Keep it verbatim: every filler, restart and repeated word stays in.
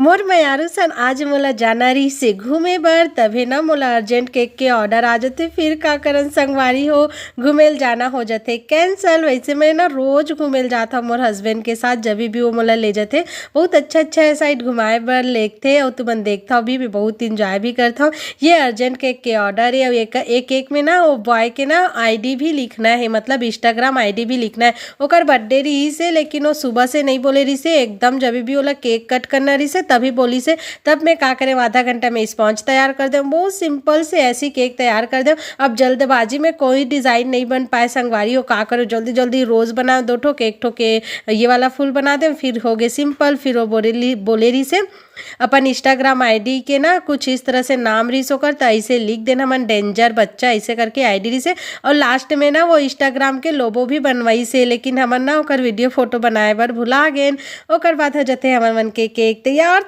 मोर मयारू सन आज मोला जाना रहिसे घूमे बर, तभे ना मोला अर्जेंट केक के ऑर्डर आ जथे। फिर का करन संगवारी हो, घूमे ल जाना हो जथे कैंसल। वैसे मैं ना रोज घूमे ल जात हव मोर हस्बैंड के साथ, जब भी वो मोला ले जथे। बहुत अच्छा अच्छा साइड घुमाए बर लेगथे, अउ तुमन देखथव भी, मैं बहुत इंजॉय भी करथव। ये अर्जेंट केक के ऑर्डर है। अउ एक एक केक में ना वो बॉय के ना आईडी भी लिखना है, मतलब इंस्टाग्राम आईडी भी लिखना है। ओकर बर्थडे रहिसे, लेकिन वो सुबह से नहीं बोले रहिसे, एकदम जब भी ओला केक कट करना रहिसे तभी बोलिसे। तब मैं का करे, आधा घंटा में स्पॉन्ज तैयार कर देव, बहुत सिंपल से ऐसी केक तैयार कर देव। अब जल्दबाजी में कोई डिजाइन नहीं बन पाए संगवारी हो, का करो, जल्दी जल्दी रोज बनाओ, दो ठो केक ठो के ये वाला फूल बना देव। फिर हो गए सिंपल। फिर वो बोले बोले रहिसे अपन इंस्टाग्राम आईडी के ना कुछ इस तरह से नाम रहिस ओकर, त ऐसे लिख देन हमन डेंजर बच्चा ऐसे करके आईडी रहिसे। और लास्ट में ना वो इंस्टाग्राम के लोगो भी बनवाइसे, लेकिन हमन ना ओकर वीडियो फोटो बनाए बर भुला गेन। ओकर बाद हो जथे हमन मन के केक तैयार।